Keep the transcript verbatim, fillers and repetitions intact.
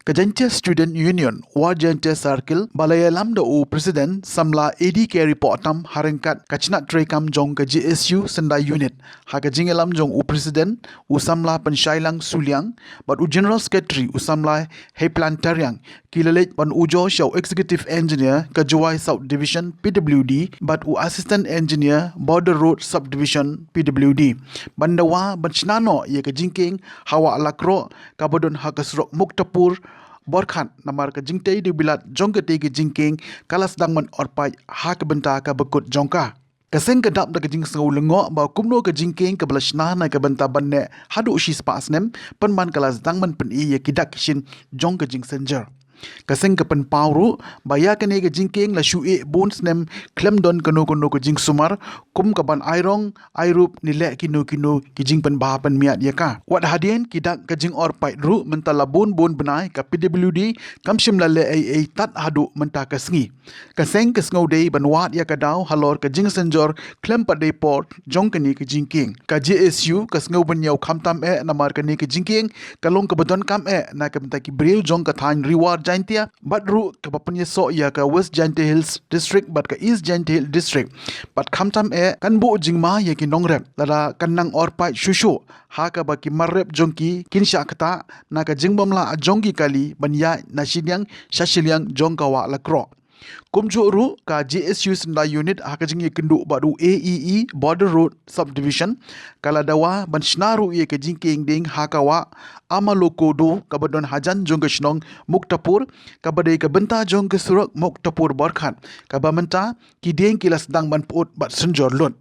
Ka Jaintia Student Union West Jaintia Circle ba la ïalam da u President Samla A D K Ripohtam ha ryngkat ka chnat treikam jong ka J S U Synda Unit, ha ka jingïalam jong u President u Samla Pynshailang Suliang bad u General Secretary u Samla Heiplan Tariang, ki la leit ban ujor sha u Executive Engineer ka Jowai Sub Division P W D bad u Assistant Engineer Border Road Sub Division P W D, ban dawa ban shna noh ïa ka jingkieng ha Wah Lakroh kaba don ha ka surok Muktapur Borkhat, namar ka jingtei da bilat jong katei ka jingkieng ka la sdang ban orpait ha ka bynta kaba kut jong ka. Ka seng ka dap da ka jingsngew lyngngoh ba kumno ka jingkieng kaba la shna na ka bynta ban neh haduh shispah snem, pynban ka la sdang ban pyni ïa ki dak ki shin jong ka jingsynjor. Ka seng ka pynpaw ruh ba ïa kane ka jingkieng la shu ïeh bun snem khlem don kano kano ka jingsumar, kum ka ban ai rong ai rup ne leh kino kino ki jingpynbha pynmiat ïa ka. Wat hadien ki dak ka jingorpait ruh, mynta la bun bun bnai ka P W D kam shym la leh ei ei tad haduh mynta ka sngi. Ka seng ka sngewdei ban wad ïa ka daw halor ka jingsynjor khlem pat dei por jong kane ka jingkieng. Ka J S U ka sngew bynñiew khamtam eh namar kane ka jingkieng ka long kaba donkam eh na ka bynta ki briew jong ka thaiñ Ri War Jaintia bad ruh kaba pynïasoh ïa ka West Jaintia Hills District bad ka East Jaintia Hills District. Bad khamtam eh kan buh jingma ïa ki nongrep lada kan nang orpait shuh shuh, ha kaba ki mar rep jong ki kin shah ktah na ka jingbym lah jong ki kali ban ïaid na shiliang sha shiliang jong ka Wah Lakroh. Kumjuh ruh ka J S U Synda Unit ha ka jingïakynduh bad u A E E Border Road Subdivision ka la dawa ban shna ruh ïa ka jingkieng dieng ha ka Wah Amalokodo kaba don hajan jong ka shnong Muktapur, kaba dei ka bynta jong ka surok Muktapur Borkhat, kaba mynta ki dieng ki la sdang ban pyut bad synjor lut.